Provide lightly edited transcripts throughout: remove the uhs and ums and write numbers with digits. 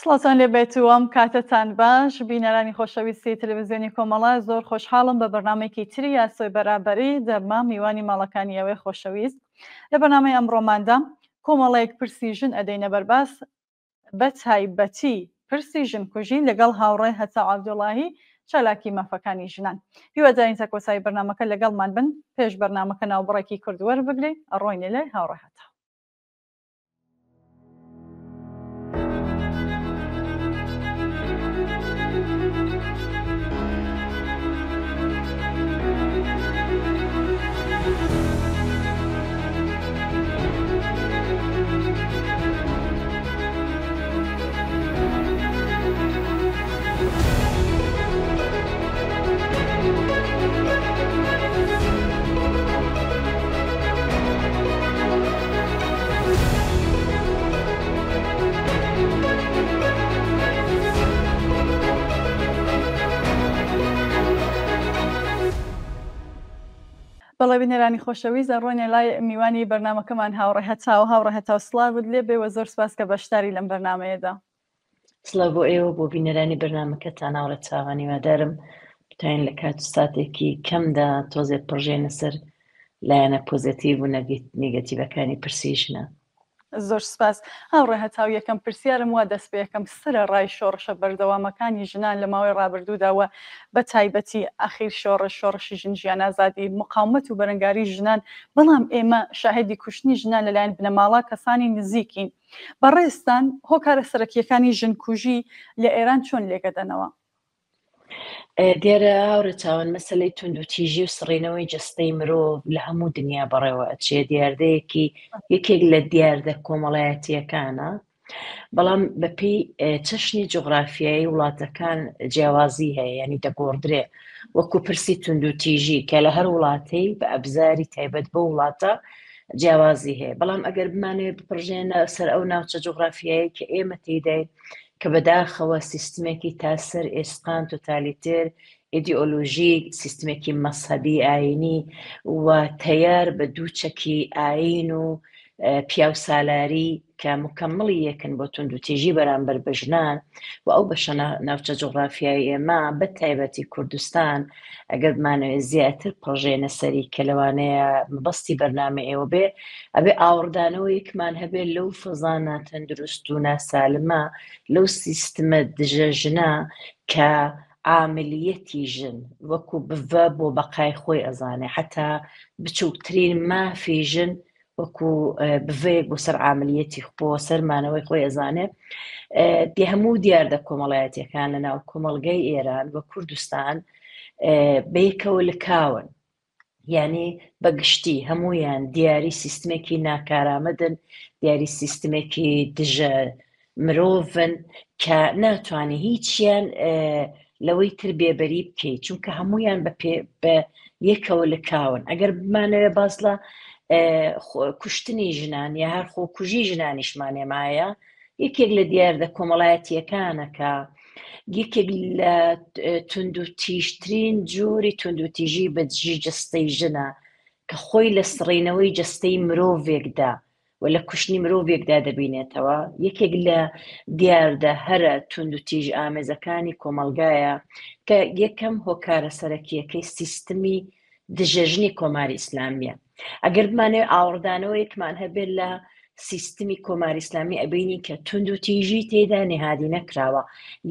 سڵاوتان لێ بێت و ئەم کاتەتان باش بینەرانی خۆشەویستی تەلەڤزیۆنی کۆمەڵە زۆر خۆشحاڵم بە بەرنامەیەکی تری یاسۆی بەرابەری دەبمە میوانی ماڵەکانی ئەوێ خۆشەویست لە بەرنامەی ئەمڕۆماندا کۆمەڵێک پرسی ژن ئەدەینە بەرباس بە تایبەتی پرسی ژنکوژی لەگەڵ هاوڕێ هەتاو عەبدوڵاهی چالاکی مافەکانی ژنان. هیوادارین تا کۆتایی بەرنامەکە لەگەڵمان بن، پێش بەرنامەکە ناوبڕێکی کورت وەربگرین، ئەڕۆینە لای هاوڕێ هەتاو. بەڵێ بینەرانی خۆشەویست ئەڕۆینە لای میوانی بەرنامەکەمان هاوڕێ هەتاو. هاوڕێ هەتاو سڵاوت لێ بێ و زۆر سپاس کە بەشداری لەم بەرنامەیەدا. سڵاو بۆ ئێوە بۆ بینەرانی بەرنامەکەتان هاوڕێ چاوان هیوادارم بتوانین لە کات و ساتێکی کەمدا تۆزێ پڕژێنە سەر لایەنە پۆزەتیڤ و نێگەتیڤەکانی پرسی ژنە. زۆر سپاس هاوڕێ هەتاو یەکەم پرسیارم وا دەست پێکەم سەرەڕای شۆڕشە بەردەوامەکانی ژنان لە ماوەی ڕابردوودا و بە تایبەتی ئەخیر شۆڕش شۆڕشی ژن ژیان ئازادی مقاومەت و بەرەنگاری ژنان بەڵام ئێمە شاهدی کوشتنی ژنان لەلایەن بنەماڵە کەسانی نزیکین بەڕێزتان هۆکارە سەرەکییەکانی ژنکوژی لە ئێران چۆن لێکەدەنەوە؟ دیارە هاوڕێ چاوان مەسەلەی توندوتیژی و سڕینەوەی جەستەی مرۆڤ لە هەموو دنیا بەڕێوە ئەچێ دیاردەیەکی یەکێک لە دیاردە کۆمەڵایەتیەکانە بەڵام بەپێی چەشنی جوغرافیایی وڵاتەکان جیاوازی هەیە ینی دەگۆڕدرێ وەکو پرسی توندوتیژی کە لە هەر وڵاتەی بە ئەبزاری تایبەت بۆ وڵاتە جیاوازی هەیە بەڵام ئەگەر بمانەوێت بپڕژێنە سەر ئەو ناوچە جوغرافیایی کە ئێمە تێداین کە بەداخەوە سیستمێکی تا سەر ئێسقان تۆتالیتێر، ئیدئۆلۆژیک، سیستمێکی مەزهەبی ئایینی و تەیار بە دووچەکی ئایین و پیاوسالاری کە مکەمڵی یەکن بۆ توندوتیژی بەرامبەر بە ژنان و ئەو بەشە ناوچە جوغرافیای ئێمە بە تایبەتی کوردستان ئەگەر بمانەوێت زیاتر پڕژێنە سەری کە لەوانەیە مەبەستی بەرنامە ئێوە بێ ئەبێ ئاوڕدانەوەیەکمان هەبێ لەو فەزا ناتەندروست و ناسالمە لەو سیستمە دژە ژنە کە عاملیەتی ژن وەکو بڤە بۆ بەقای خۆی ئەزانێ حتا بچووکترین مافی ژن وەکو بڤەیەک بۆ سەر عاملیەتی بۆ سەر مانەوەی خۆی ئەزانێ دی هەموو دیاردە کۆمەڵایەتیەکان لە ناو کۆمەڵگەی ئێران و کوردستان بەیەکەوە لکاون یعنی بە گشتی هەمویان دیاری سیستمێکی ناکارامەدن دیاری سیستمێکی دژە مرۆڤن کە ناتوانانی هیچیان لەوەی تر بێبەری بکەیت چونکە هەمویان بە پێ بە یەکەوە لکاون ئەگەر بمانەوێ باس لە کوشتنی ژنان یا هەر خۆکوژی ژنانیشمان هێمایە یەکێک لە دیاردە کۆمەڵایەتیەکانە کە یەکێک لە توندوتیژترین جۆری توندوتیژی بە دژی جەستەی ژنە کە خۆی لە سڕینەوەی جەستەی مرۆڤێکدا و لە کوشتنی مرۆڤێکدا دەبینێتەوە، یەکێک لە دیاردە هەرە توندوتیژ ئامێزەکانی کۆمەڵگایە کە یەکەم هۆکارە سەرەکییەکەی سیستمی دژەژنی کۆماری ئیسلامییە. ئەگەر بمانەوێت ئاوڕدانەوەیەکمان هەبێت لە سیستمی کۆماری ئیسلامی ئەبینین کە توندوتیژی تێدا نهادی نەکراوە.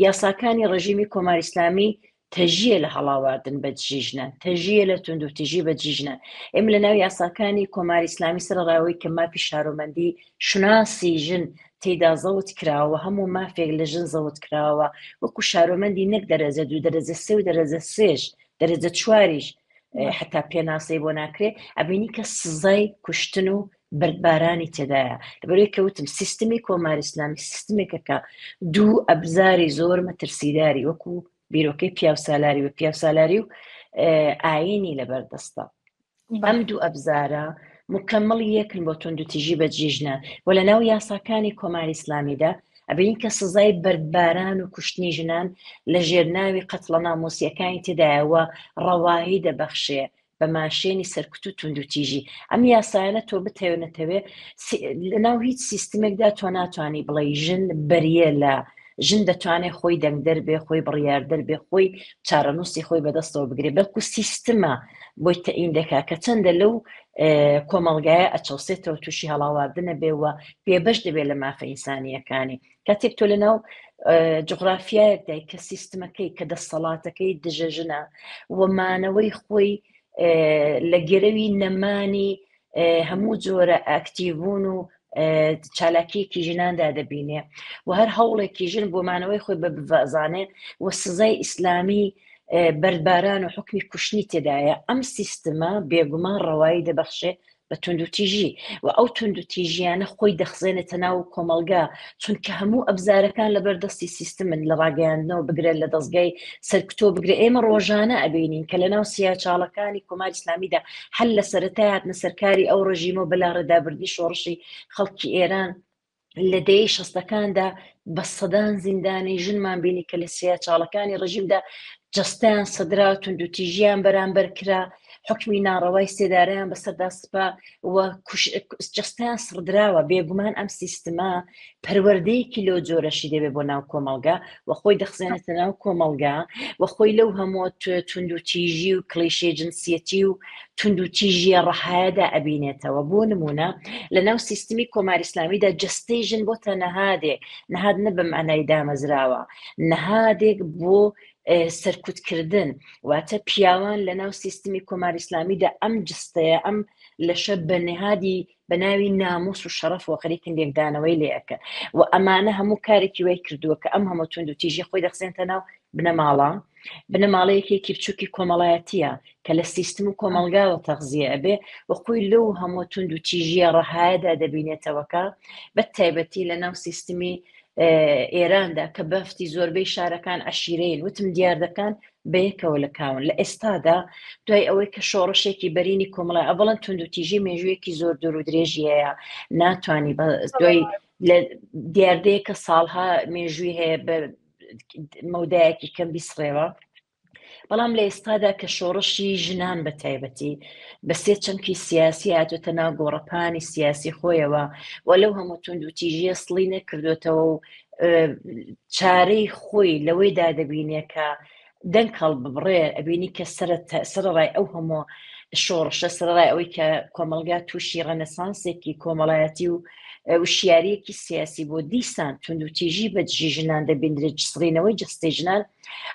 یاساکانی ڕژیمی کۆماری ئیسلامی تەژییە لە هەڵاواردن بە دژی ژنان، تەژییە لە توندوتیژی بە دژی ژنان. ئێمە لە ناو یاساکانی کۆماری ئیسلامی سەرەڕای ئەوەی کە مافی شارۆمەندی شوناسی ژن تێیدا زەوت کراوە، هەموو مافێک لە ژن زەوت کراوە، وەکو شارۆمەندی نەک دەرەجە دوو، دەرەجە سێ و دەرەجە سێش، دەرەجە چواریش حتا پێناسەی بۆ ناکرێ، ئەبینی کە سزای کوشتن و بەردبارانی تێدایە. لەبەرئەوەی کە وتم سیستمی کۆماری ئیسلامی سیستمێکە کە دوو ئەبزاری زۆر مەترسیداری وەکو بیرۆکەی پیاوسالاری و پیاوسالاری و ئایینی لەبەردەستە. ئەم دوو ئەبزارە مکەمڵی یەکن بۆ توندوتیژی بە دژی ژنان و لە ناو یاساکانی کۆماری ئیسلامیدا ئەبینین کە سزای بەردباران و کوشتنی ژنان لە ژێر ناوی قەتڵە ناموسیەکانی تێدایە و ڕەوایی دەبەخشێ بە ماشێنی سەرکوت و توندوتیژی. ئەم یاسایانە تۆ بتەوێ نەتەوێ لەناو هیچ سیستمێکدا تۆ ناتوانی بڵێی ژن بەریە لە ژن دەتوانێت خۆی دەنگدەر بێ، خۆی بڕیاردەر بێ، خۆی چارەنووسی خۆی بەدەستەوە بگرێ، بەڵکو سیستمە بۆی تەئین دەکا کە چەندە لەو کۆمەڵگایە ئەچەوسێتەوە، تووشی هەڵاواردنە بێ و بێبەش دەبێت لە مافە ئینسانییەکانی. کاتێک تۆ لەناو جوغرافیایەکدای کە سیستمەکەی کە دەسەڵاتەکەی دژە ژنە و مانەوەی خۆی لە گرەوی نەمانی هەموو جۆرە ئەکتیڤبوون و چالاکیەکی ژناندا دەبینێ و هەر هەوڵێکی ژن بۆ مانەوەی خۆی بە بزانێ و سزای ئیسلامی بەردباران و حکمی کوشتنی تێدایە، ئەم سیستمە بێگومان ڕەوایی دەبەخشێ بە توندوتیژی و ئەو توندوتیژیانە خۆی دەخزێنێتە ناو کۆمەڵگا، چونکە هەموو ئەبزارەکان لەبەر دەستی سیستمن، لە ڕاگەیاندنەوە بگرە، لە دەزگای سەرکوتەوە بگرە، ئێمە ڕۆژانە ئەبینین کە لەناو سیاچاڵەکانی کۆماری ئیسلامیدا هەر لە سەرەتای هاتنە سەرکاری ئەو ڕژیمە و بەلاڕێدابردنی شۆڕشی خەڵکی ئێران لە دەیەی شەستەکاندا بە سەدان زیندانی ژنمان بینی کە لە سیاچاڵەکانی ڕژیمدا جەستەیان سەدرا، توندوتیژیان بەرامبەر کرا، حکمی ناڕەوای سێدارەیان بەسەردا سپا و جەستەیان سڕدراوە. بێگومان ئەم سیستمە پەروەردەیەکی لەو جۆرەشی دەبێت بۆ ناو کۆمەڵگا و خۆی دەخزێنێتە ناو کۆمەڵگا و خۆی لەو هەموو توندوتیژی و کڵیشێ جنسیەتی و توندوتیژیە ڕەهایەدا ئەبینێتەوە. بۆ نمونە لە ناو سیستمی کۆماری ئیسلامیدا جەستەی ژن بۆتە نەهادێک، نەهاد نە بە مەعنای دامەزراوە، نەهادێک بۆ سەرکوتکردن، واتە پیاوان لە ناو سیستمی کۆماری ئیسلامیدا ئەم جستەیە، ئەم لەشە بە نهادی بە ناوی ناموس و شەڕەفەوە خەریکن لێکدانەوەی لێ ئەکەن و ئەمانە هەموو کارێکی وای کردووە کە ئەم هەموو توندوتیژی خۆی دەخزێنتە ناو بنەماڵە. بنەماڵەیەکێکی بچووکی کۆمەڵایەتیە کە لە سیستم و کۆمەڵگاوە تەغزیە ئەبێ و خۆی لەو هەموو توندوتیژیە ڕەهایەدا دەبینێتەوەکە، بە تایبەتی لە ناو سیستمی ئێراندا کە بەفتی زۆربەی شارەکان عەشیرەین، وتم دیاردەکان بەیەکەوە لکاون. لە ئێستادا دوای ئەوەی کە شۆڕشێکی بەرینی کۆمەڵای ئەوەڵەن توندوتیژی مێژوویەکی زۆر دوور و درێژی هەیە، ناتوانانی بە دوای لە دیاردەیە کە ساڵها مێژووی هەیە بە مەودایەکی کەم بیسڕێوە. بەڵام لە ئێستادا کە شۆڕشی ژنان بە تایبەتی بە سێ چەمکی سیاسی هاتوتە ناو گۆڕەپانی سیاسی خۆیەوە و لەو هەموو توندوتیژیە سڵی نەکردوێتەوە و چارەی خۆی لەوەیدا دەبینێ کە دەنگ هەڵببڕێ، ئەبینی کە سەرەڕای ئەو هەموو شۆڕشە، سەرەڕای ئەوەی کە کۆمەڵگا تووشی ڕێنسانسێکی کۆمەڵایەتی و وشیاریەکی سیاسی بۆ، دیسان توندوتیژی بە دژی ژنان دەبیندرێت، سڕینەوەی جەستەی ژنان.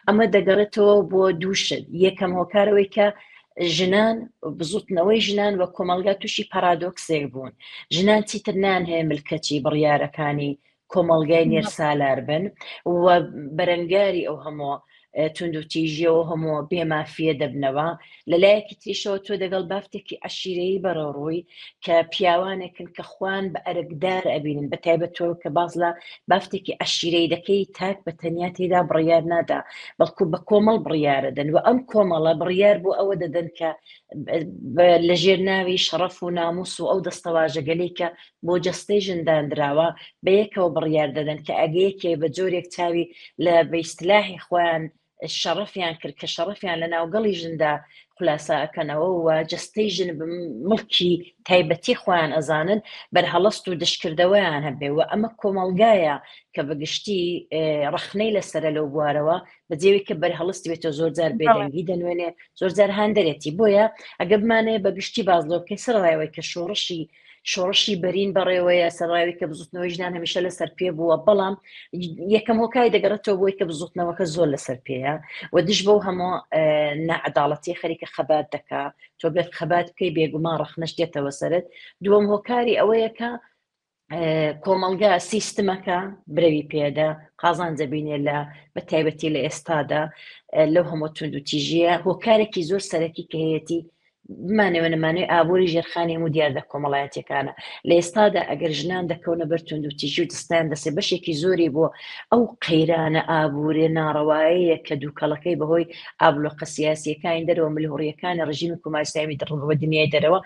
ئەمە دەگەڕێتەوە بۆ دوو شت. یەکەم هۆکارەوەی کە ژنان، بزوتنەوەی ژنان و کۆمەڵگا تووشی پارادۆکسێک بوون. ژنان چیتر نان هەیە ملکەچی بڕیارەکانی کۆمەڵگای نێرسالار بن و بەرەنگاری ئەو هەموو توندوتیژیەوە هەموو بێمافیە دەبنەوە. لەلایەکی تریشەوە تۆ دەگەڵ بافتێکی عەشیرەیی بەرەوڕووی کە پیاوانێکن کە خوان بە ئەرکدار ئەبینن، بە تایبەت تۆ کە باس لە بافتێکی عەشیرەیی دەکەی تاک بە تەنیا تێدا بڕیار نادا، بەڵکو بە کۆمەڵ بڕیارەدەن و ئەم کۆمەڵە بڕیار بۆ ئەوە دەدەن کە لەژێر ناوی شەڕەف و ناموس و ئەو دەستەواژەگەلەی کە بۆ جەستەی ژن داندراوە بەیەکەوە بڕیار دەدەن کە ئەگە یەکێ بە جۆرێک چاوی لە بە ئیستلاحی خۆیان شەڕەفیان کرد کە شەڕەفیان لە ناوگەڵی ژندا خولاسە ئەکەنەوە و جەستەی ژن بە مڵکی تایبەتی خۆیان ئەزانن، بەرهەڵست و دژکردەوەیان هەبێ و ئەمە کۆمەڵگایە کە بە گشتی ڕەخنەی لەسەرە لەو بوارەوە، بەجێوی کە بەرهەڵستی بێتەوە زۆر جار بێدەنگی دەنوێنێ، زۆر جار هاندەرێتی. بۆیە ئەگە بمانەیە بە گشتی باس لەوە بکەین، سەرەڕای ئەوەی کە شۆڕشی شۆڕشی بەرین بەڕێوەیە، سەرڕاوی کە بزوتنەوەی ژنان هەمیشە لەسەر پێ بووە، بەڵام یەکەم هۆکاری دەگەڕێتەوە بۆی کە بزوتنەوەکە زۆر لەسەر پێیە و دژ بەو هەموو ناعەداڵەتی خەریکە خەبات دەکا. تۆ گەر خەبات بکەی بێگومان ڕەخنەش دێتەوە سەرت. دووەم هۆکاری ئەوەیە کە کۆمەڵگا سیستمەکە برەوی پێدا قازانج دەبینێ لە بە تایبەتی لە ئێستادا لەو هەموو توندوتیژیە. هۆکارێکی زۆر سەرەکی کە هەیەتی بمانەوە نەمانەوەی ئابووری ژێرخانی هەموو دیاردە کۆمەڵایەتیەکانە. لە ئێستادا ئەگەر ژنان دەکەونە بەر توندوتیژی و دەستیان دەسێ، بەشێکی زۆری بۆ ئەو قەیرانە ئابوورێ ناڕەوایەیە کە دووکەڵەکەی بەهۆی ئابلۆقە سیاسیەکانی دەرەوە، ملهوڕیەکانی ڕژیمی کۆماری ئیسلامی دڕ بە دنیای دەرەوە.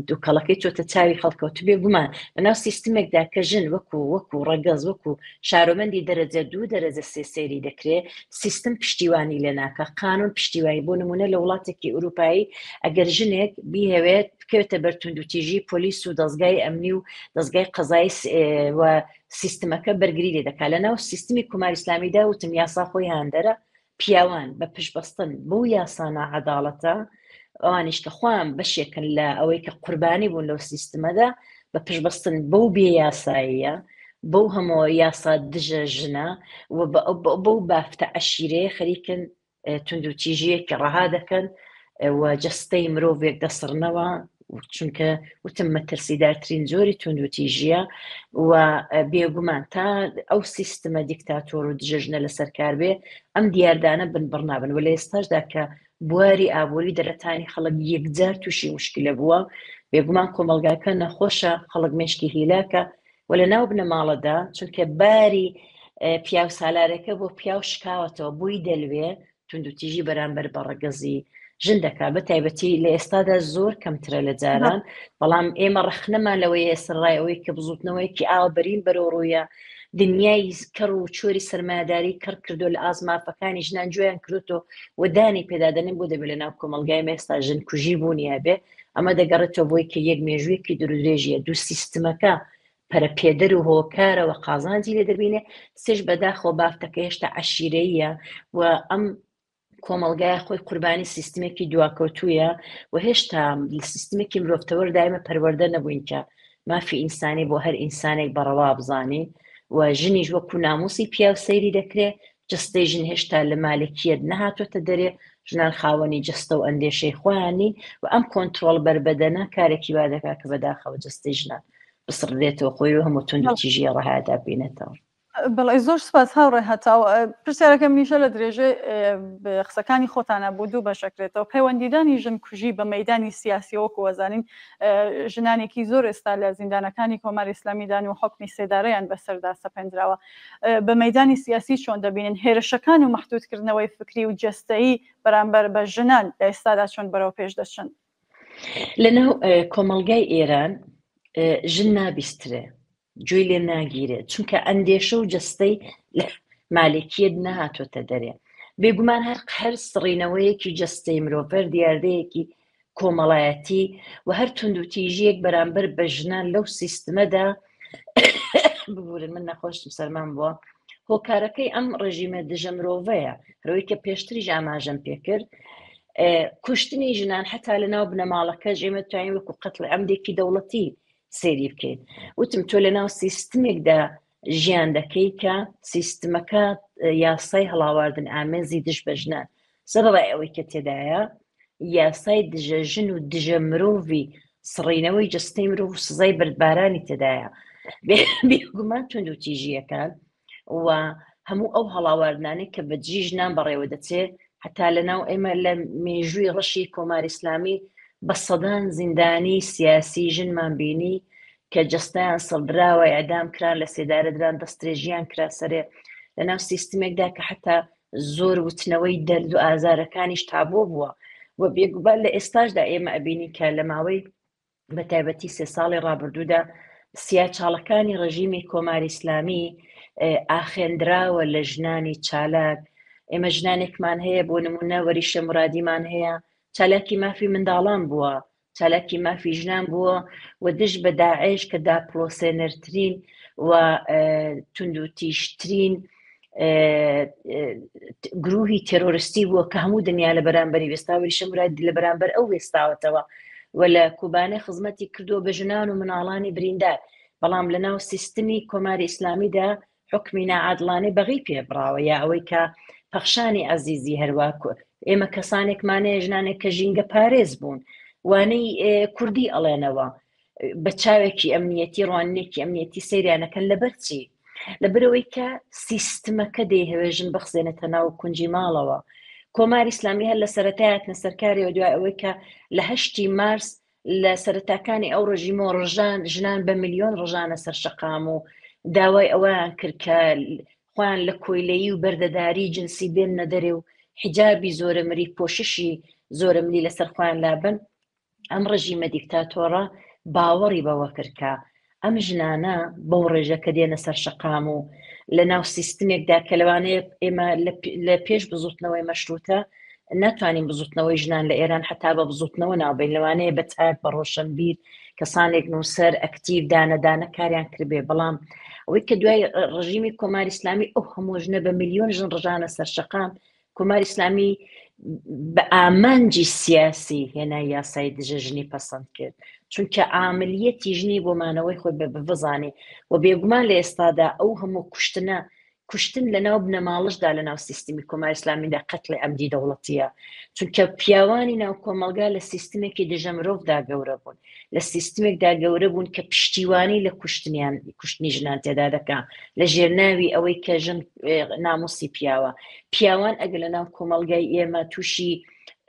دوکەڵەکەی چۆتە چاوی خەڵکەوە تو بێگومان لەناو سیستمێکدا کە ژن وەکو وەکو ڕەگەز وەکو شارۆمەندی دەرەجە دوو دەرەجە سێ سەیری دەکرێ سیستم پشتیوانی لێ ناکا قانون پشتیوانی بۆ نمونە لە وڵاتێکی ئوروپایی ئەگەر ژنێک بیهەوێت بکەوێتە بەر توندوتیژی پۆلیس و دەزگای ئەمنی و دەزگای قەزایی و سیستمەکە بەرگری لێ دەکات لە ناو سیستمی کۆماری ئیسلامیدا وتم یاسا خۆی هاندەرە پیاوان بە پشتبەستن بەو یاسا ناعەداڵەتە ئەوانیش کە خۆیان بەشێکن لە ئەوەی کە قوربانی بوون لەو سیستمەدا بە پشتبەستن بەو بێ یاساییە بەو هەموو یاسا دژە ژنە و بەو بافتە عەشیرەیە خەریکن توندوتیژیەکی ڕەها دەکەن و جەستەی مرۆڤێک دەسڕنەوە چونکە وتم مەترسیدارترین جۆری توندوتیژیە و بێگومان تا ئەو سیستمە دیکتاتۆر و دژەژنە لەسەر کار بێ ئەم دیاردانە بنبڕ نابن و لە ئێستاشدا کە بواری ئابووری دەرەتانی خەڵک یەکجار تووشی مشکلە بووە بێگومان کۆمەڵگاکە نەخۆشە خەڵک مێشکی هیلاکە و لە ناو بنەماڵەدا چونکە باری پیاو سالارەکە بۆ پیاو شکاوەتەوە بۆی دەلوێ توندوتیژی بەرامبەر بە ڕەگەزی ژن دەکات بە تایبەتی لە ئێستادا زۆر کەمترە لە جاران بەڵام ئێمە ڕەخنەمان لەوەی ئێستا ڕای ئەوەی کە بزوتنەوەیەکی ئاوا بەرین بەرەو ڕوویە دنیای کەڕ و چۆری سەرمایەداری کەڕ کردو لە ئاز مافەکانی ژنان گوێیان کردۆتەوە و دانی پێدادەنن بۆ دەبێت لە ناو کۆمەڵگای ئێستا ژن کوژی بوونی هەبێ ئەمە دەگەڕێتەوە بۆی کە یەک مێژوویەکی دوورودرێژیە دوو سیستمەکە پەرەپێدەر و هۆکارەوە قازانجی لێ دەبینێ، سێش بەداخەوە بافتەکە هێشتا عەشیرەییە و ئەم کۆمەڵگایە خۆی قوربانی سیستمێکی دواکەوتوویە و هێشتا لە سیستمێکی مرۆڤتەوەر دایمە پەروەردە نەبووین کە مافی ئینسانی بۆ هەر ئینسانێک بەڕەوا بزانین و ژنیش وەکو ناموسی پیاو سەیری دەکرێ جەستەی ژن هێشتا لە مالکیەت نەهاتۆتە دەرێ ژنان خاوەنی جەستە و ئەندێشەی خۆیان نین و ئەم کۆنترۆڵ بەربەدەنە کارێکی وا دەکات کە بەداخەوە جەستەی ژنان بسڕدرێتەوە خۆی و هەموو توندوتیژییە ڕەهایەدا ببینێتەوە. بەڵێ زۆر سپاس هاوڕێ هەتاو. پرسیارەکەم منیشە لە درێژەی قسەکانی خۆتانە بۆ دوو بەش ئەکرێتەوە. پەیوەندیدانی ژن کوژی بە مەیدانی سیاسیەوە وەکو ئەزانین ژنانێکی زۆر ئێستا لە زیندانەکانی کۆماری ئیسلامیدان و حوکمی سێدارەیان بەسەردا سەپێندراوە. بە مەیدانی سیاسی چۆن دەبینن هێرشەکان و مەحدودکردنەوەی فکری و جەستەیی بەرامبەر بە ژنان لە ئێستادا چۆن بەرەو پێش دەچن؟ لەناو کۆمەڵگای ئێران ژن نابیسترێ گوێی لێ ناگیرێت چونکە ئەندێشە و جەستەی لە مالکیەت نەهاتۆتە دەرێ بێگومان هەر هەر سڕینەوەیەکی جەستەی مرۆڤ هەر دیاردەیەکی کۆمەڵایەتی و هەر توندوتیژیەک بەرامبەر بە ژنان لەو سیستمەدا ببورن من نەخۆشم سەرمان بووە هۆکارەکەی ئەم ڕژیمە دژە مرۆڤەیە هەروەی کە پێشتریش ئاماژەم پێکرد کوشتنی ژنان حتا لە ناو بنەماڵەکەش ئێمە توانین وەکو قەتڵ عەمدێکی دەوڵەتی سەیری بکەین وتم تۆ لە ناو سیستمێکدا ژیان دەکەی کە سیستمەکە یاسای هەڵاواردن ئامێزی دژ بە ژنان سەرەڕای ئەوەی کە تێدایە یاسای دژە ژن و دژە مرۆڤی سڕینەوەی جستەی مرۆڤ و سزای بەردبارانی تێدایە بێگومان توندوتیژییەکان و هەموو ئەو هەڵاواردنانەی کە بە دژی ژنان بەڕێوە دەچێ هەتا لە ناو ئێمە لە مێژووی ڕەشی کۆماری ئیسلامی بە سەدان زیندانی سیاسی ژنمان بینی کە جەستەیان سڕدراوە ئێعدام کران لە سێدارە دران دەستدرێژیان کرا سەرێ لە ناو سیستمێکدا کە حتا زۆر وتنەوەی دەرد و ئازارەکانیش تابۆ بووە و بێگومان لە ئێستاشدا ئێمە ئەبینی کە لە ماوەی بە تایبەتی سێ ساڵی ڕابردوودا سیاچاڵەکانی ڕژیمی کۆماری ئیسلامی ئاخێندراوە لە ژنانی چالاک ئێمە ژنانێکمان هەیە بۆ نمونە وەریشە مرادیمان هەیە چالاکی مافی منداڵان بووە چالاکی مافی ژنان بووە و دژ بە داعش کە داپڵۆسێنەرترین و توندوتیژترین گروهی تێرۆرستی بووە کە هەموو دنیا لە بەرامبەری وێستا وریشە مراد لە بەرامبەر ئەو وێستاوەتەوە و لە کوبانێ خزمەتی کردووە بە ژنان و مناڵانی بریندار بەڵام لە ناو سیستمی کۆماری ئیسلامیدا حکمی ناعادڵانەی بەغی پێبراوە یا ئەوەی کە پەخشانی عەزیزی هەروا ئێمە کەسانێکمانەیە ژنانێک کە ژینگە پارێز بوون وانەی کوردی ئەڵێنەوە بە چاوێکی ئەمنیەتی ڕوانینێکی ئەمنیەتی سەیریانەکەن لەبەر چی؟ لەبەرئەوەی کە سیستمەکە دەیهەوێ ژن بخزێنێتە ناو کونجی ماڵەوە. کۆماری ئیسلامی هەر لە سەرەتای هاتنە سەرکاریەوە دوای ئەوەی کە لە هەشتی مارس لە سەرەتاکانی ئەو ڕژیمەوە ڕژان ژنان بە ملیۆن ڕژانە سەر شەقام و داوای ئەوەیان کرد کە خۆیان لە کۆیلەیی و بەردەداری جنسی بێننە دەرێ و حیجابی زۆرەملی پۆششی زۆرەملی لەسەر خۆیان لابەن. ئەم ڕژیمە دیکتاتۆڕە باوەڕی بەوە کرد کە ئەم ژنانە بەو ڕێژە کە دێنە سەر شەقام و لە ناو سیستمێکدا کە لەوانەیە ئێمە لە پێش بزوتنەوەی مەشروتە ناتوانین بزوتنەوەی ژنان لە ئێران حتا بە بزوتنەوە ناوبین لەوانەیە بە تاک بە ڕۆشنبیر کەسانێک نووسەر ئەکتیڤ دانەدانە کاریان کردبێ بەڵام ئەوەی کە دوای ڕژیمی کۆماری ئیسلامی ئەو هەموو ژنە بە میلیۆن ژن ڕژانە سەر شەقام کۆماری ئیسلامی بە ئامانجی سیاسی هێنای یاسای دژە ژنی پەسەند کرد چونکە عاملیەتی ژنی بۆ مانەوەی خۆی بە بزانێ و بێگومان لە ئێستادا ئەو هەموو کوشتنە کوشتن لە ناو بنەماڵشدا لە ناو سیستمی کۆماری ئیسلامیدا قەتڵی عەمدی دەوڵەتیە چونکە پیاوانی ناو کۆمەڵگا لە سیستمێکی دژە مرۆڤدا گەورە بوون لە سیستمێکدا گەورە بوون کە پشتیوانی لە کوشتنیان کوشتنی ژنان تێدا دەکا لە ژێر ناوی ئەوەی کە ژن ناموسی پیاوە پیاوان ئەگەر لە ناو کۆمەڵگای ئێمە تووشی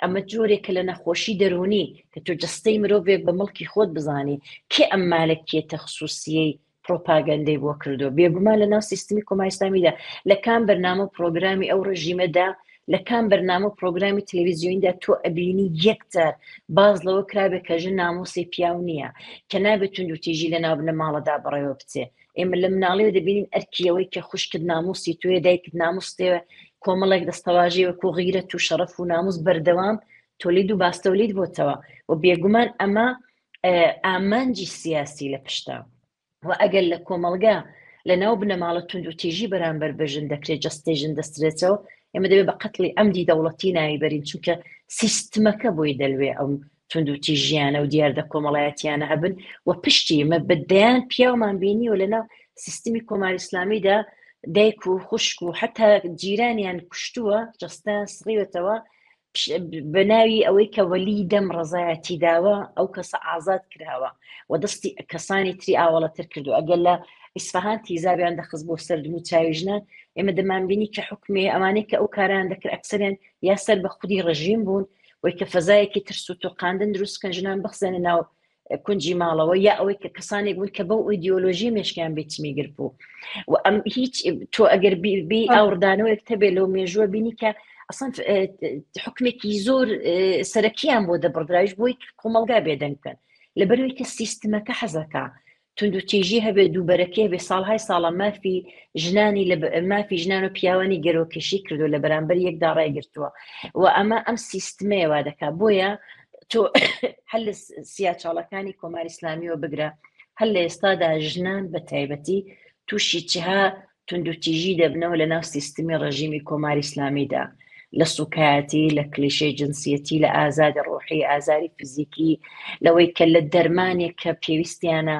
ئەمە جۆرێکە لە نەخۆشی دەرونی کە تۆ جستەی مرۆڤێک بە مڵکی خۆت بزانی کێ ئەم مالکیەتە خصوصیەی پرۆپاگەندەی بۆ کردووە بێگومان لە ناو سیستمی کۆماری ئیسلامیدا لە کام بەرنامە و پرۆگرامی ئەو ڕژیمەدا لە کام بەرنامە و پرۆگرامی تەلەڤیزیۆنیدا تۆ ئەبینی یەکجار باز لەوە کرابێت کە ژن ناموسی پیاو نییە کە نابێت توندوتیژی لە ناو بنەماڵەدا بەڕێوە بچێ ئێمە لە مناڵیەوە دەبینین ئەرکی ئەوەی کە خوشکت ناموسی توێ دایکت ناموستێ کۆمەڵێک دەستەواژەی وەکو غیرەت و شەڕەف و ناموس بەردەوام تۆلید و باستەولید بۆتەوە و بێگومان ئەمە ئامانجی سیاسی لە پشتە و ئەگەر لە کۆمەڵگا لە ناو بنەماڵە توندوتیژی بەرامبەر بە ژن دەکرێت جەستەی ژن دەسترێتەوە ئێمە دەبێت بە قەتڵی ئەمدی دەوڵەتی ناوی بەرین چونکە سیستمەکە بۆی دەلوێ ئەم توندوتیژیانە و دیاردە کۆمەڵایەتیانە هەبن و پشتی ئمە بە دەیان پیاومان بینیوە لەناو سیستمی کۆماری ئیسلامیدا دایک و خوشک و حتا جیرانیان کوشتووە جەستەیان سڕیوەتەوە بە ناوی ئەوەی کە وەلی دەم ڕزایەتی داوە ئەو کەسە ئازاد کراوە و دەستی کەسانی تری ئاوەڵەتر کردو ئەگەر لە ئیسفهان تیزابیان دەخست بۆ سەردم و چاوی ژنان ئێمە دەمانبینی کە حکومێ ئەوانەی کە ئەو کاران دەکرد ئەکسەریان یا سەر بە خودی ڕژیم بوون وی کە فەزایەکی ترس و تۆقاندن دروستکەن ژنان بخزێنە ناو کونجی ماڵەوە یا ئەوەی کە کەسانێک بوون کە بەو ئیدیۆلۆژی مێشکیان بێتمی گرت بوو و ئەم هیچ تۆ ئەگەر بی ئاوڕدانەوەیەک تەبێ لەو مێژووە بینی کە ئەسڵەن حکمێکی زۆر سەرەکیان بۆ دەبڕدرایش بۆی کۆمەڵگا بێدەنگ بکەن لەبەرەوەی کە سیستمەکە حەزەکە توندوتیژی هەبێ دووبەرەکێ بێ ساڵهای ساڵە مافی ژنانی لە مافی ژنان و پیاوانی گەرۆکێشی کردو لە بەرامبەر یەکدا ڕایگرتووە و ئەمە ئەم سیستمەیە وا دەکات بۆیە تۆ هەر لە سیاچاڵەکانی کۆماری ئیسلامیەوە بگرە هەر لە ئێستادا ژنان بە تایبەتی تووشی چها توندوتیژی دەبنەوە لە ناو سیستمی ڕژیمی کۆماری ئیسلامیدا لە سوکایەتی لە کلیشەی جنسیەتی لە ئازاری ڕۆحی ئازاری فیزیکی لەوەی کە لە دەرمانێک کە پێویستیانە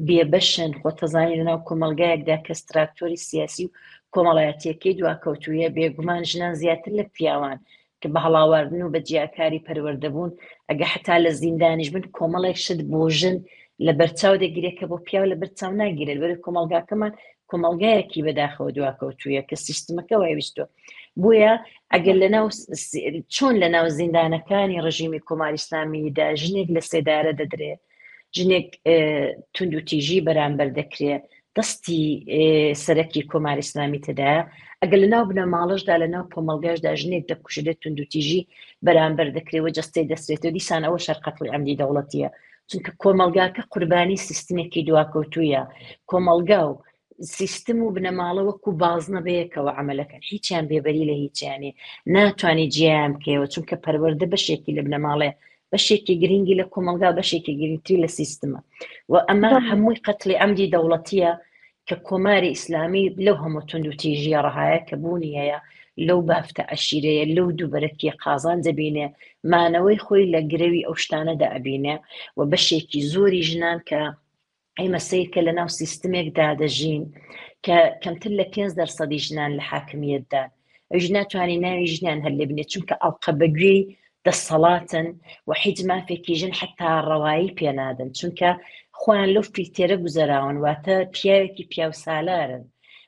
بێبەشن خۆتەزانی لەناو کۆمەلگایەکدا کە ستراکتۆری سیاسی و کۆمەڵایەتیەکەی دواکەوتوویە بێگومان ژنان زیاتر لە پیاوان کە بە هەڵاواردن و بە جیاکاری پەروەردە بوون، ئەگە حەتا لە زیندانیش بن کۆمەڵێک شت بۆ ژن لە بەرچاو دەگیرێت کە بۆ پیاو لە بەرچاو ناگیرێت، لەبەرئەوەی کۆمەڵگاکەمان کۆمەڵگایەکی بەداخەوە دواکەوتوویە کە سیستمەکە وای ویستووە. بۆیە ئەگەر لەناو چۆن لەناو زیندانەکانی ڕژیمی کۆماری ئیسلامیدا ژنێک لە سێدارە دەدرێ، ژنێک توندوتیژی بەرامبەر دەکرێ دەستی سەرەکی کۆماری ئیسلامی تێدایە ئەگەر لە ناو بنەماڵەشدا لە ناو کۆمەڵگاشدا ژنێک دەکوژرێت توندوتیژی بەرامبەر دەکرێت و جەستەی دەسرێتەوە دیسان ئەوە شەر قەتڵی عەمدی دەوڵەتیە چونکە کۆمەڵگاکە قوربانی سیستمێکی دواکەوتوویە کۆمەڵگا و سیستم و بنەماڵە وەکو بازنە بەیەکەوە عملەکەن هیچیان بێبەری لە هیچیانی ناتوانانی جیان بکەیەوە چونکە پەروەردە بەشێکی لە بنەماڵەیە بەشێکی گرنگی لە کۆمەڵگا بەشێکی گرنگتری لە سیستمە و ئەمە هەمووی قەتلی عەمدی دەوڵەتیە کە کۆماری ئیسلامی لەو هەموو توندوتیژیە ڕەهایە کە بوونی هەیە لەو بافتە عەشیرەیە لەو دووبەرەکیە قازانج دەبینێ مانەوەی خۆی لە گرەوی ئەو شتانەدا ئەبینێ و بەشێکی زۆری ژنان کە ئێمە سەیرکە لە ناو سیستمێکدا دەژین کە کەمتر لە 5 دەرسەدی ژنان لە حاکمیەتدان ئەویش ناتوانانی ناوی ژنان هەر لێ بنێت چونکە ئەڵقە بەگوێی دەسەڵاتن و هیچ مافێکی ژن حتا ڕەوایی پێنادەن چونکە خۆیان لەو فیلتێرە گوزەراون واتە پیاوێکی پیاوسالارن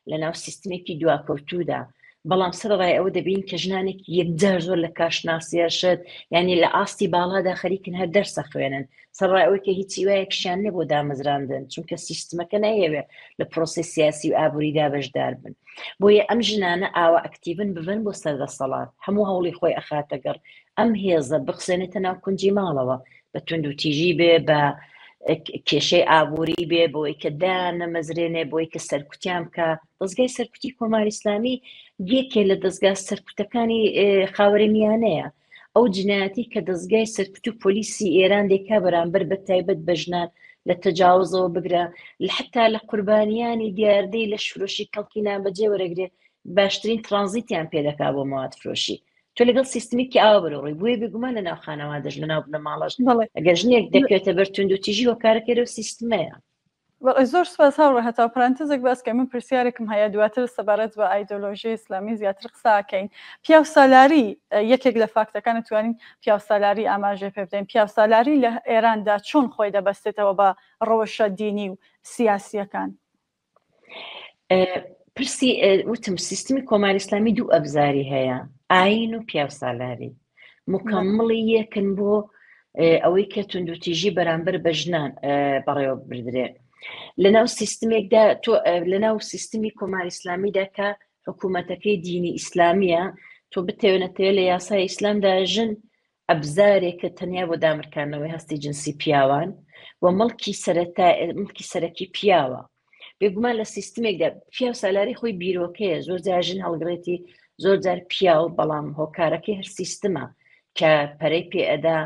لە ناو سیستمێکی دواکەوتوودا بەڵام سەرەڕای ئەوە دەبین کە ژنانێکی یەکجار زۆر لە کارشناسیە شت یعنی لە ئاستی باڵادا خەریکن هەر دەرسە خوێنن سەرڕای ئەوەی کە هیچ هیوایەکشیان نیە بۆ دامەزراندن چونکە سیستمەکە نایەوێ لە پرۆسەی سیاسی و ئابووریدا بەشدار بن بۆیە ئەم ژنانە ئاوا ئەکتیڤن ببن بۆ سەر دەسەڵات هەموو هەوڵی خۆی ئەخاتە گەڕ ئەم هێزە بخزێنێتە ناو کونجی ماڵەوە. بە توندوتیژی بێ بە کێشەی ئابووری بێ بۆی کە دایان نەمەزرێنێ بۆی کە سەرکوتیان بکە دەستگای سەرکوتی کۆماری ئیسلامی یەکێ لە دەستگا سەرکوتەکانی خاوەری میانەیە ئەو جنایەتی کە دەستگای سەرکوت و پۆلیسی ئێران دەیکا بەرامبەر بە تایبەت بە ژنان لە تەجاوزەوە بگرە لە حتا لە قوربانیانی دیاردەی لە شرۆشی کەڵکی نابەجێ وەرەگرێ باشترین ترانزیتیان پێ دەکا بۆ مواد فرۆشی تۆ لەگەڵ سیستمێکی ئاوا بەرەو ڕووی بۆیە بێگومان لە ناو خانەوادەش لە ناو بنەماڵەش ئەگەر ژنێک دەکەوێتە بەر توندوتیژی هۆکارەکەی لەو سیستمەیە. بەڵێ زۆر سپاس هاوڕێ هەتاو پرانتزێک باس کەین من پرسیارێکم هەیە دواتر سەبارەت بە ئایدۆلۆژی ئیسلامی زیاتر قسە ئەکەین پیاوسالاری یەکێک لە فاکتەکان توانین پیاوسالاری ئاماژەی پێ بدەین پیاوسالاری لە ئێراندا چۆن خۆی دەبەستێتەوە بە ڕەوشە دینی و سیاسیەکان؟ پرسی وتم سیستمی کۆماری ئیسلامی دوو ئەبزاری هەیە ئاین و پیاوسالاری مکەمڵی یەکن بۆ ئەوەی کە توندوتیژی بەرامبەر بە ژنان بەڕێوە بردرێ لەناو سیستمێکدا تۆ لەناو سیستمی کۆماری ئیسلامیدا کە حکوومەتەکەی دینی ئیسلامیە تۆ بتەوێنەتەوە لە یاسای ئیسلامدا ژن ئەبزارێکە تەنیا بۆ دامرکاندنەوەی هەستی جنسی پیاوان و مڵکی سەرەتا مڵکی سەرەکی پیاوە بێگومان لە سیستمێکدا پیاو سالاری خۆی بیرۆکەیە زۆر جار ژن هەڵگرێتی زۆر جار پیاو بەڵام هۆکارەکەی هەر سیستمە کە پەرەی پێ ئەدا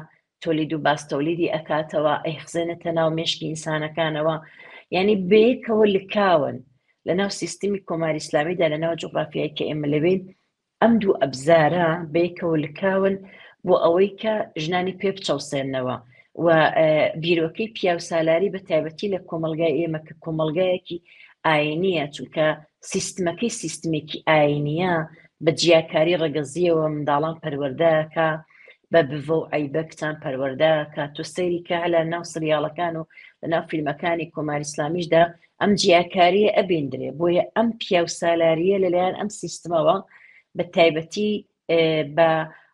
تۆلید و باس تۆلیدی ئەکاتەوە ئەیخزێنێتە ناو مێشکی ئینسانەکانەوە یعنی بەیەکەوە لکاون لەناو سیستمی کۆماری ئیسلامیدا لەناو جوغرافیای کە ئێمە لەوێین ئەم دوو ئەبزارە بەیەکەوە لکاون بۆ ئەوەی کە ژنانی پێ بچەوسێنەوە و بیرۆکەی پیاوسالاری بە تایبەتی لە کۆمەلگای ئێمە کە کۆمەلگایەکی ئاینیە چونکە سیستمەکەی سیستمێکی ئاینیە بە جیاکاری ڕەگەزیەوە منداڵان پەروەردەکە بە بڤە و عیبە کچان پەروەردەکە تۆ سەیری کە هەلە ناو سریاڵەکان و لەناو فیلمەکانی کۆماری ئیسلامیشدا ئەم جیاکاریە ئەبیندرێ بۆیە ئەم پیاوسالاریە لەلایەن ئەم سیستمەوە بە تایبەتی بە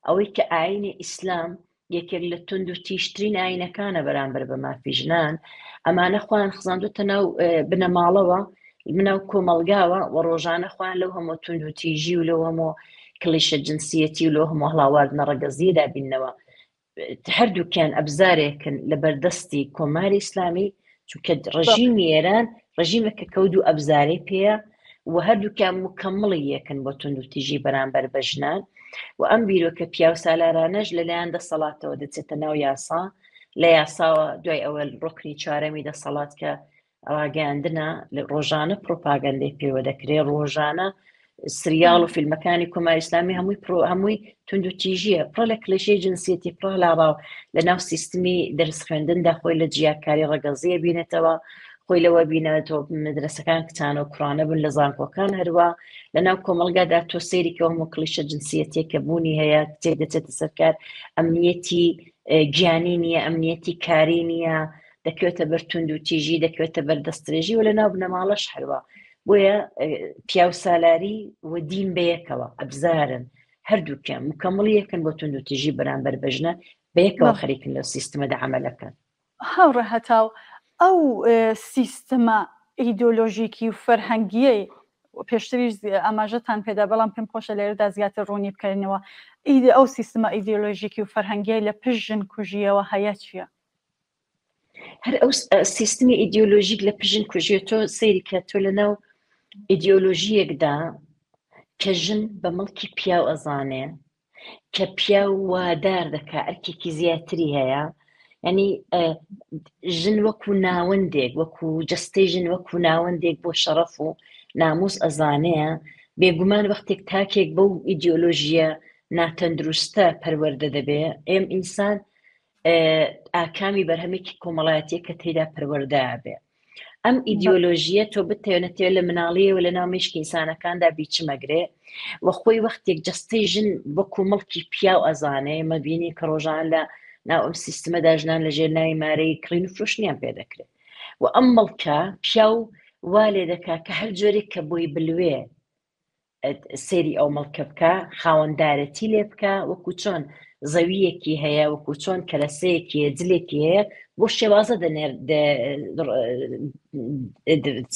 ئەوەی کە ئاینی ئیسلام یەکێک لە تونند و تیشترین ئاینەکانە بەرامبەر بە مافی ژنان ئەمانە خۆیان خزاندوتە ناو بنەماڵەوە مناو کۆمەلگاوە و ڕۆژانە خۆیان لەو هەموو تونند و تیژی و لەو هەموو کلیشە جنسیەتی و لەو هەموو هەڵاواردنە ڕەگەزیەدا بینەوە هەردووکیان ئەبزارێکن لە بەردەستی کۆماری ئیسلامی چونکە ڕژیمی ئێران ڕژیمێکە کە دوو ئەبزارەی پێیە و هەردووکیان مکەمڵی یەکن بۆ توندوتیژی بەرامبەر بە ژنان و ئەم بیرۆکە پیاوسالارانەش لەلایەن دەسەڵاتەوە دەچێتە ناو یاسا لە یاساوە دوای ئەوە ڕۆکنی چوارەمی دەسەڵات کە ڕاگەیاندنە ڕۆژانە پرۆپاگەندەی پێوە دەکرێ ڕۆژانە سریاڵ و فیلمەکانی کۆماری ئیسلامی هەمووی پرۆ هەمووی تونند و تیژیە پڕە لە کلێشەی جنسیەتی پڕە لاڕاو لە ناو سیستمی دەرس خوێندندا خۆی لە جیاکاری ڕەگەزیە بینێتەوە خۆی لەوە بینێتەوە مەدرەسەکان کچانە و کوڕانە بن لە زانکۆکان هەروە لە ناو کۆمەڵگادا تۆ سەیری کە هەموو کلیشە جنسیەتێک کە بوونی هەیە کچێک دەچێتە سەرکار ئەمنیەتی گیانی نییە ئەمنیەتی کاری نییە دەکەوێتە بەر توندوتیژی دەکەوێتە بەر دەستدرێژی و لە ناو بنەماڵەش هەروا بۆیە پیاوسالاری و دین بەیەکەوە ئەبزارن هەردووکیان مکەمڵی یەکن بۆ توندوتیژی بەرامبەر بە ژنە بەیەکەوە خەریکن لەو سیستمەدا عەمەلەکەن. هاوڕێ هەتاو ئەو سیستمە ئیدۆلۆژیکی و فەرهەنگیەی پێشتریش ئاماژەتان پێدا بەڵام پێم خۆشە لێرەدا زیاتر ڕوونی بکەینەوە ئەو سیستمە ئیدۆلۆژیکی و فەرهەنگیەی لە پشت ژن کوژیەوە هەیە چییە؟ هەر ئەو سیستمی ئیدیۆلۆژیک لە پژن کوژیە تۆ سەیری کە تۆ لە ناو ئیدیۆلۆژیەکدا کە ژن بە مڵکی پیاو ئەزانێ کە پیاو وادار دەکا ئەرکێکی زیاتری هەیە ینی ژن وەکو ناوەندێک وەکو جستەی ژن وەکو ناوەندێک بۆ شەڕەف و ناموس ئەزانەیە بێگومان وەختێک تاکێک بەو ئیدیۆلۆژیە ناتەندروستە پەروەردە دەبێ ئێم ئینسان ئاکامی بەرهەمێکی کۆمەڵایەتیە کە تێدا پەروەردە بێ ئەم ئیدیۆلۆژیە تۆ بتەوێنەتەوە لە مناڵیەوە لە ناو مشکی ئینسانەکاندا بیچمەگرێ و خۆی وەختێک جستەی ژن وەکو مڵکی پیاو ئەزانێ مەبینی کە ڕۆژان لە ناو ئەم سیستمەدا ژنان لە ژێر ناوی مارەی کڕین و فرۆشتنیان پێ دەکرێت و ئەم مڵکە پیاو وا لێ دەکا کە هەر جۆرێک کە بۆی بلوێ سەیری ئەو مڵکە بکە خاوەندارەتی لێ بکە وەکو چۆن زەویەکی هەیە وەکو چۆن کەرەسەیەکی هەیە جلێکی هەیە بۆ شێوازە دەنێر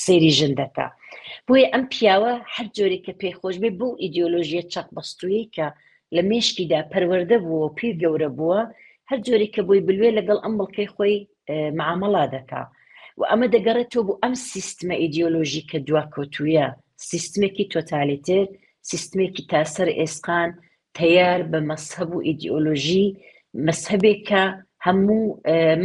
سەیری ژن دەکا بۆیە ئەم پیاوە هەر جۆرێک کە پێی خۆش بێ بەو ئیدیۆلۆژیە چەق بەستوویەی کە لە مێشکیدا پەروەردە بووە و پێی گەورە بووە. هەر جۆرێک کە بۆی بلوێ لەگەڵ ئەم مڵکەی خۆی معامەڵا دەکا و ئەمە دەگەڕێتەوە بۆ ئەم سیستمە ئیدیۆلۆژی کە دواکەوتوویە، سیستمێکی تۆتالیتێر، سیستمێکی تا سەر ئێسقان تەیار بە مەزهەب و ئیدیۆلۆژی، مەزهەبێک کە هەموو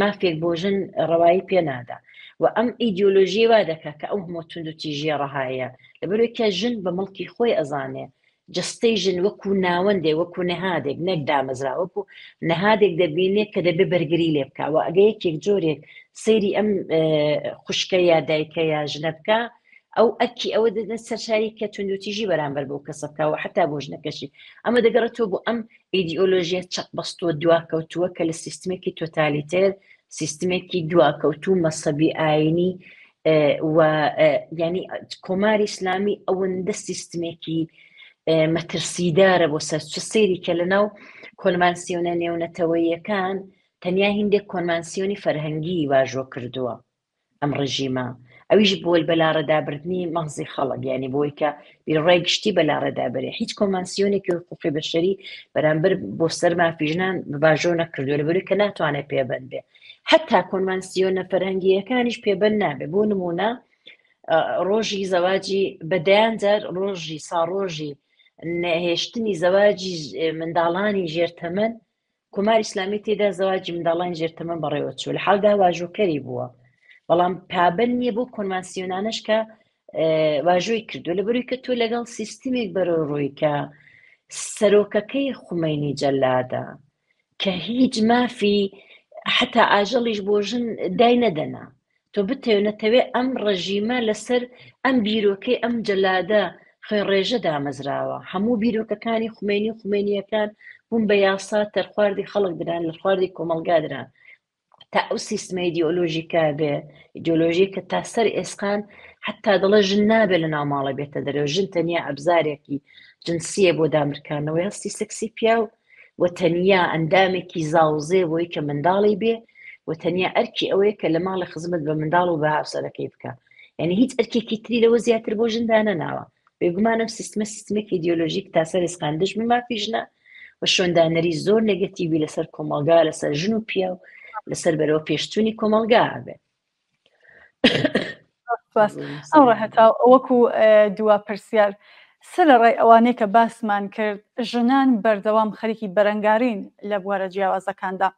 مافێک بۆ ژن ڕەوایی پێ نادا و ئەم ئیدیۆلۆژیە وا دەکا کە ئەو هەموو توندوتیژیە ڕەهایە، لەبەرئەوەی کە ژن بە مڵکی خۆی ئەزانێ، جەستەی ژن وەکو ناوەندێک، وەکو نەهادێک، نەک دامەزراوە، وەکو نەهادێک دەبینێت کە دەبێ بەرگری لێ بکا و ئەگە یەکێک جۆرێک سەیری ئەم خوشکە یا دایکە یا ژنە بکا، ئەو ئەرکی ئەوە دەدەن سەرشاری کە توندوتیژی بەرامبەر بەو کەسە بکا و حتا بۆ ژنەکەشی. ئەمە دەگەڕێتەوە بۆ ئەم ئیدیۆلۆژیە چەقبەستووە دواکەوتووە کە لە سیستمێکی تۆتالیتێر، سیستمێکی دواکەوتوو مەسەبی ئاینی و یعنی کۆماری ئیسلامی ئەوەندە سیستمێکی مەترسیدارە بۆ سەر چ سەیری کە لە ناو کۆنوانسیۆنە نێونەتەوەیەکان تەنیا هیندێک کۆنوانسیۆنی فەرهەنگی واژۆ کردووە ئەم ڕژیمە ئەویش بۆل بەلاڕێدابردنی مەغزی خەڵک یعنی بۆی کە بیرڕای گشتی بەلاڕێدا بەرێ هیچ کۆنوانسیۆنێکی حقوقی بەشەری بەرامبەر بۆ سەر مافی ژنان واژۆ نەکردووە لەبەرئەوەی کە ناتوانێت پێبەند بێ حتا کۆنوانسیۆنە فەرهەنگییەکانیش پێبەند نابێ بۆ نمونە ڕۆژی زەواجی بە دەیان جار ڕۆژی ساڕۆژی نەهێشتنی زەواجی منداڵانی ژێرتەمەن کۆماری ئیسلامی تێدا زەواجی منداڵانی ژێرتەمەن بەڕێوە چوو لە حاڵدا واژۆکەری بووە بەڵام پابند نییە بۆ کۆنوانسیۆنانەش کە واژۆی کردو لە بەروی کە تۆ لەگەڵ سیستمێک بەرەو ڕووی کە سەرۆکەکەی خومەینی جەلادە کە هیچ مافی حتا ئاژەڵیش بۆ ژن دای نەدەنا تۆ بتەوێ نەتەوێ ئەم ڕژیمە لەسەر ئەم بیرۆکەی ئەم جەلادە خوێن ڕێژە دامەزراوە هەموو بیرۆکەکانی خومێنی و خومێنیەکان بوون بە یاسا تەرخواردی خەڵک دران لە خواردی کۆمەڵگا دران تا ئەو سیستمە ئیدیۆلۆژیکە بێ ئیدیۆلۆژی کە تا سەر ئێسقان حتا دەڵێ ژن نابێ لە ناو ماڵە بێتە دەرەوە ژن تەنیا ئەبزارێکی جنسیە بۆ دامرکانەوەی هەستی سەکسی پیاو و تەنیا ئەندامێکی زاوزێ بۆی کە منداڵی بێ و تەنیا ئەرکی ئەوەیە کە لە ماڵی خزمەت بە منداڵ و بە هاوسەرەکەی بکە یعنی هیچ ئەرکێکی تری لەوە زیاتر بۆ ژن دانەناوە بێگومان ئەم سیستمە سیستمێکی ئیدیۆلۆژیک تا سەر ئێسقان دژ بە مافی ژنە و شوێندانەری زۆر نێگەتیوی لەسەر کۆمەڵگا لەسەر ژن و پیاو لەسەر بەرەوە پێشچوونی کۆمەڵگا هەبێ. ئەوڕە هەتا وەکو دوا پرسیار سەرەڕای ئەوانەی کە باسمان کرد ژنان بەردەوام خەریکی بەرەنگارین لە بوارە جیاوازەکاندا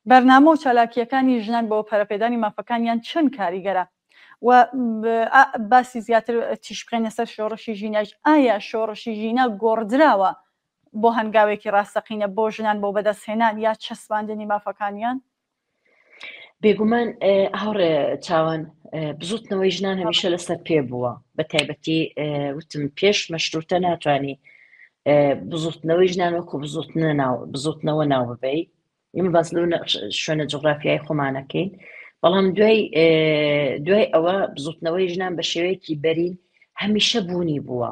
بەرنامە و چالاکییەکانی ژنان بۆ پەرەپێدانی مافەکانیان چەند کاریگەرە و باسی زیاتر تیش بخەینە سەر شۆڕشی ژیناش ئایا شۆڕشی ژینا گۆڕدراوە بۆ هەنگاوێکی ڕاستەقینە بۆ ژنان بۆ بەدەستهێنان یا چەسپاندنی مافەکانیان؟ بێگومان هاوڕێ چاوان بزوتنەوەی ژنان هەمیشە لەسەر پێ بووە بە تایبەتی وتم پێش مەشروتە ناتوانانی بزوتنەوەی ژنان وەکو بزوتنە ناو بزوتنەوە ناو ببەی ئێمە باس لەو شوێنە جوگرافیای خۆمانەکەین بەڵام دوای دوای ئەوە بزوتنەوەی ژنان بە شێوەیەکی بەرین هەمیشە بوونی بووە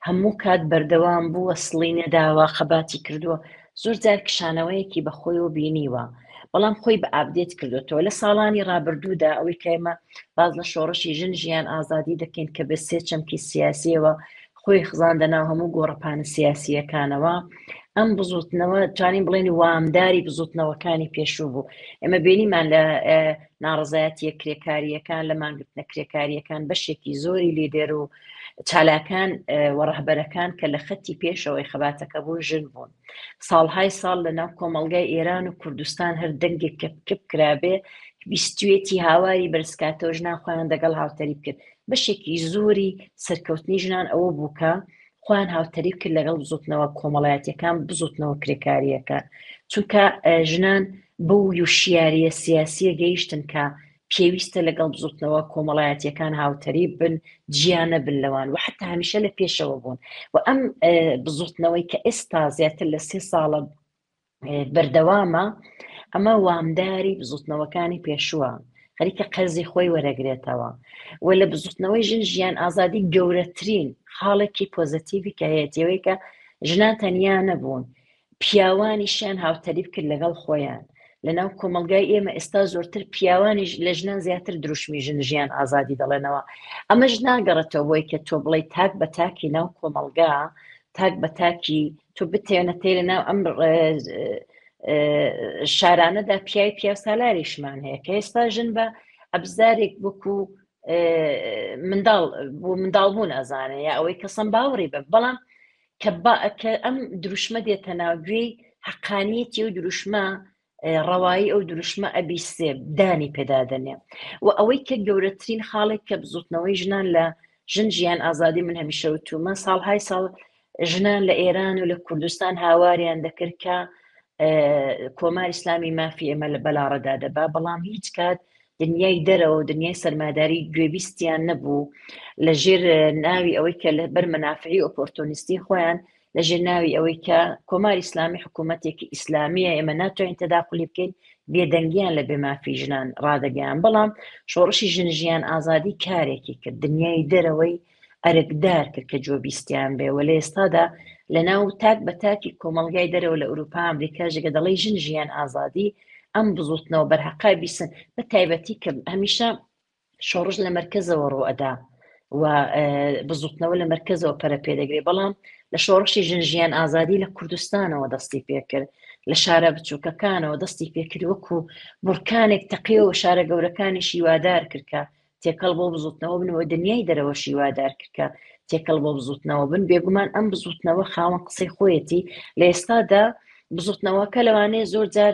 هەموو کات بەردەوام بووە سڵی نەداوە خەباتی کردووە زۆر جار کشانەوەیەکی بەخۆیەوە بینیوە بەڵام خۆی بە ئابدێت کردوێتەوە لە ساڵانی ڕابردوودا ئەوەی کەمە باز لە شۆڕشی ژن ژیان ئازادی دەکەین کە بە سێ چەمکی سیاسیەوە خۆی خزاندە ناو هەموو گۆڕەپانە سیاسییەکانەوە، ئەم بزوتنەوە توانین بڵێن وامداری بزوتنەوەکانی پێشوو بوو. ئێمە بینیمان لە ناڕەزایەتیە کرێکارییەکان، لە مانگرتنە کرێکارییەکان بەشێکی زۆری لیدەر و چالاکان و ڕەهبەرەکان کە لە خەتی پێشەوەی خەباتەکە بوون ژن بوون. ساڵهای ساڵ لە ناو کۆمەڵگای ئێران و کوردستان هەر دەنگێک کە کپ کرابێ بیستوێتی هاواری بەرزکاتەوە ژنان خۆیان دەگەڵ هاوتەریب کرد. بەشێکی زۆری سەرکەوتنی ژنان ئەوە بوو کە خۆیان هاوتەریب کرد لەگەڵ بزوتنەوە کۆمەڵایەتیەکان بزوتنەوە کرێکاریەکان چونکە ژنان بەو یوشیاریە سیاسیە گەیشتن کە پێویستە لەگەڵ بزوتنەوە کۆمەڵایەتیەکان هاوتەریب بن جیا نەبن لەوان و حتا هەمیشە لە پێشەوە بوون و ئەم بزوتنەوەی کە ئێستا زیاتر لە سێ ساڵە بەردەوامە ئەمە وامداری بزوتنەوەکانی پێشووە خەریکە قەرزی خۆی وەرەگرێتەوە و لە بزوتنەوەی ژن ژیان ئازادی گەورەترین خاڵێکی پۆزەتیڤی کە هەیەتیەوەی کە ژنان تەنیا نەبوون پیاوانیشیان هاوتەریب کرد لەگەڵ خۆیان لەناو کۆمەلگای ئێمە ئێستا زۆرتر پیاوانیش لە ژنان زیاتر دروشمی ژن ژیان ئازادی دەڵێنەوە ئەمەش ناگەڕێتەوە بۆی کە تۆ بڵێ تاک بە تاکی ناو کۆمەلگا تاک بە تاکی تۆ بتێنە تێ لە ناو ئەم شارانەدا پیاوی پیاوسالاریشمان هەیە کە ئێستا ژن بە ئەبزارێک وەکو منداڵ بۆ منداڵبوون ئەزانێ یا ئەوەی کەسم باوەڕی بە بەڵام کە ئەم دروشمە دێتە ناوگوێی حەقانیەتی و دروشمە ڕەوایی ئەو دروشمە ئەبیسێ دانی پێدا دەنێ و ئەوەی کە گەورەترین خاڵێک کە بزوتنەوەی ژنان لە ژن ژیان ئازادی من هەمیشە وتومە ساڵهای ساڵ ژنان لە ئێران و لە کوردستان هاواریان دەکرد کە کۆمار ئیسلامی مافی ئێمە لە بەلاڕەدا دەبا بەڵام هیچ کات دنیای دەرەوە و دنیای سەرماداری گوێبیستیان نەبوو لە ژێر ناوی ئەوەی کە لە بەر مەنافعی ئۆپۆرتۆنیستی خۆیان لە ژێر ناوی ئەوەی کە کۆماری ئیسلامی حکوومەتێکی ئیسلامیە ئێمە ناتوانین تەداخلی بکەین بێدەنگیان لە بێمافی ژنان ڕادەگەیان بەڵام شۆڕشی ژن ژیان ئازادی کارێکی کرد دنیای دەرەوەی ئەرکدار کرد کە جۆبیستیان بێ و لە ئێستادا لە ناو تاک بە تاکی کۆمەڵگای دەرەوە لە ئەوروپا ئەمریکا ژگە دەڵی ژن ژیان ئازادی ئەم بزوتنەوە بەرهەقا بیسن بە تایبەتی کە هەمیشە شۆڕش لە مەرکەزەوە ڕوئەدا و بزوتنەوە لە مەرکەزەوە پەرە پێدەگرێ بەڵام لە شۆڕشی ژن ژیان ئازادی لە کوردستانەوە دەستی پێکرد لە شارە بچووکەکانەوە دەستی پێکرد وەکو بڕکانێک تەقیەوە شارە گەورەکانی شیوادار کرد کە تێکەڵ بۆ بزوتنەوە بن و دنیای دەرەوە شیوادار کرد کە تێکەڵ بۆ بزوتنەوە بن بێگومان ئەم بزوتنەوە خاوەن قسەی خۆیەتی لە ئێستادا بزوتنەوەکە لەوانەیە زۆر جار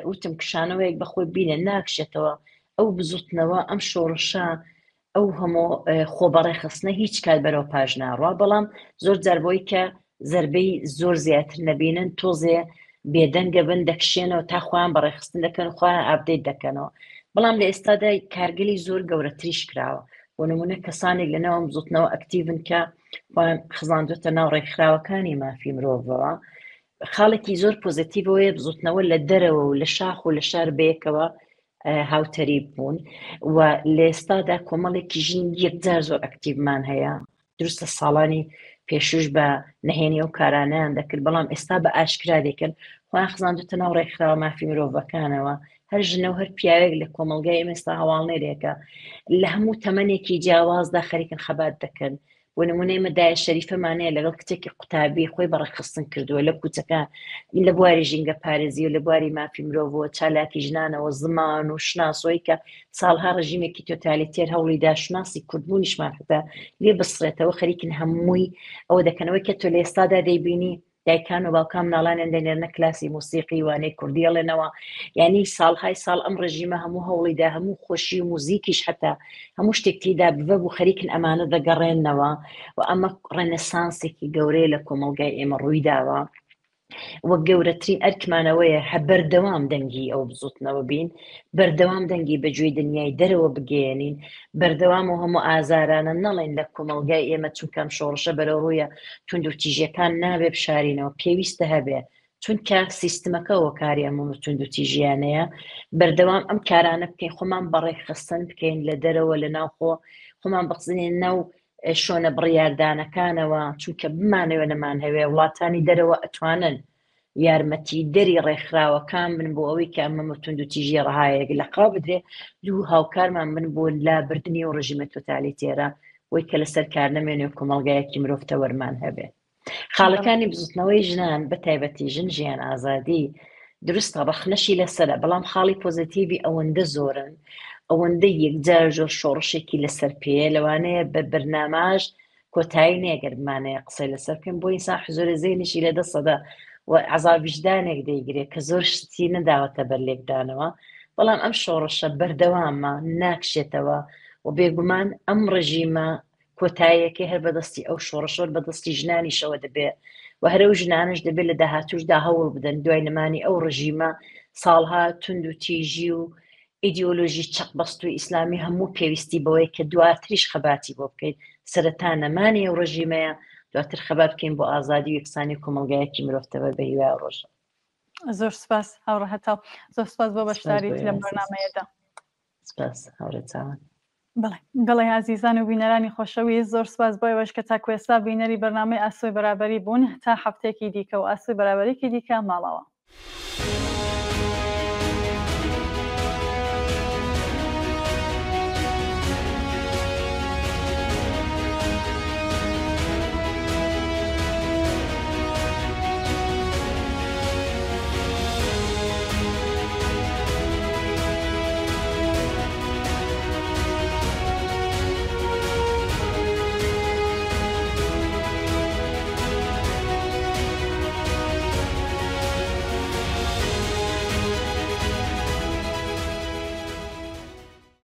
وتم کشانەوەیەک بەخۆی بینە ناکشێتەوە ئەو بزوتنەوە ئەم شۆڕشە ئەو هەموو خۆبەڕێخستنە هیچ کات بەرەو پاش ناڕوا بەڵام زۆر جار بۆی کە زربەی زۆر زیاتر نەبینن تۆزێ بێدەنگە بن دەکشێنەوە تا خۆیان بەڕێخستن دەکەن خۆیان update دەکەنەوە بەڵام لە ئێستادا کارگەلی زۆر گەورەتریش کراوە بۆ نمونە کەسانێک لە ناوم بزوتنەوە active ن کە خۆیان خزاندوتە ناو ڕێکخراوەکانی مافی مرۆڤەوە خاڵێکی زۆر positive ەوەیە بزوتنەوە لە دەرەوە و لە شاخ و لە شار بەیەکەوە هاوتەریب بوون و لە ئێستادا کۆمەڵێکی ژن یەکجار زۆر active مان هەیە دروستە ساڵانی پێشوش بە نهێنی ئەو کارانیان دەکرد بەڵام ئێستا بە ئاشکرا دەکەن خۆیان خزاندوتە ناو ڕێکخراوە مافی مرۆڤەکانەوە هەر ژنە و هەر پیاوێک لە کۆمەلگای ئێمە ئێستا هەواڵنێرێکە لە هەموو تەمەنێکی جیاوازدا خەریکن خەبات دەکەن بۆ نمونە ئێمە دایە شەریفەمان هەیە لەگەڵ کچێکی قوتابی خۆی بە ڕێکخستن کردووە لە کوچەکە لە بواری ژینگە پارێزی و لە بواری مافی مرۆڤەوە چالاکی ژنانەوە زمان و شناسۆی کە ساڵها ڕژیمێکی تۆتالیتێر هەوڵیدا شوناسی کوردبوونیشمان حتا لێ بسڕێتەوە خەریکن هەمووی ئەوە دەکەنەوەی کە تۆ لە ئێستادا دەیبینی دایکان و باوکان مناڵانیان دەنێرنە کلاسی موسیقی وانەی کوردی ئەڵێنەوە یعنی ساڵهای ساڵ ئەم ڕژیمە هەموو هەوڵیدا هەموو خۆشی و موزیکیش حتا هەموو شتێک تێدا ببە بوو خەریکن ئەمانە دەگەڕێنەوە و ئەمە ڕێنسانسێکی گەورەیە لە کۆمەڵگای ئێمە ڕوویداوە وە گەورەترین ئەرکمانەوەیە هە بەردەوام دەنگی ئەو بزوتنەوە بین بەردەوام دەنگی بە گوێی دنیای دەرەوە بگەیەنین، بەردەوام و هەموو ئازارانە نەڵێین لە کۆمەڵگای ئێمە چونکە ئەم شۆڕشە بەرەو ڕوویە توندوتیژیەکان نابێ بشارینەوە پێویستە هەبێ چونکە سیستمەکە هۆکاری ئەم هەموو توندوتیژیانەیە بەردەوام ئەم کارانە بکەین خۆمان بەڕێکخستن بکەین لە دەرەوە لە ناوخۆ خۆمان بخزنین ناو شۆنە بڕیاردانەکانەوە چونکە بمانەوێ نەمانهەوێ وڵاتانی دەرەوە ئەتوانن یارمەتیدەری ڕێکخراوەکان بن بۆ ئەوەی کە ئەمە توندوتیژی ڕەهایەک لە قاو بدرێ دوو هاوکارمان بن بۆ لابردنی و ڕژیمە تۆتالیتێرە بۆی کە لەسەر کار نەمێنێ و کۆمەڵگایەکی مرۆڤ تەوەرمان هەبێ. خاڵەکانی بزوتنەوەی ژنان بە تایبەتی ژن ژیان ئازادی دروستە ڕەخنەشی لەسەرە بەڵام خاڵی پۆزەتیڤی ئەوەندە زۆرن ئەوەندە یەکجار زۆر شۆڕشێکی لەسەر پێیە لەوانەیە بە بەرناماش کۆتایی نییە گەر بمانەیە قسەی لەسەر بکەین بۆ ئینسان حزۆرە زێنیشی لە دەسەدا و عەزاب ویژدانێک دەیگرێت کە زۆر شتی نەداوەتە بەر لێکدانەوە بەڵام ئەم شۆڕشە بەردەوامە ناکشێتەوە و بێگومان ئەم ڕژیمە کۆتاییەکەی هەر بەدەستی ئەو شۆڕشەوە بەدەستی ژنانیشەوە دەبێ و هەرە و ژنانش دەبێت لە داهاتوشدا هەوڵ بدەن دوای نەمانی ئەو ڕژیمە ساڵها توند و تیژی و ئیدیۆلۆژی چەقبەستووی ئیسلامی هەموو پێویستی بەوەیە کە دواتریش خەباتی بۆ بکەیت، سەرەتا نەمانی ئەو ڕژیمەیە، دواتر خەبات بکەین بۆ ئازادی و یەکسانی و کۆمەڵگایەکی مرۆڤتەوەر بە هیوای ئەو ڕۆژە. زۆر سپاس هاوڕێ هەتاو، زۆر سپاس بۆ سپاس بۆ بەشداریت ئێوە لەم ئازیز. بەرنامەیەدا. سپاس هاوڕێ چاوان. بەڵێ بەڵێ ئازیزان و بینەرانی خۆشەویست زۆر سپاس بۆ ئێوەش کە تاکو ئێستا بینەری بەرنامەی ئاسۆی بەرابەری بوون تا هەفتەیەکی دیکە و ئاسۆی بەرابەریکی دیکە ماڵاوا.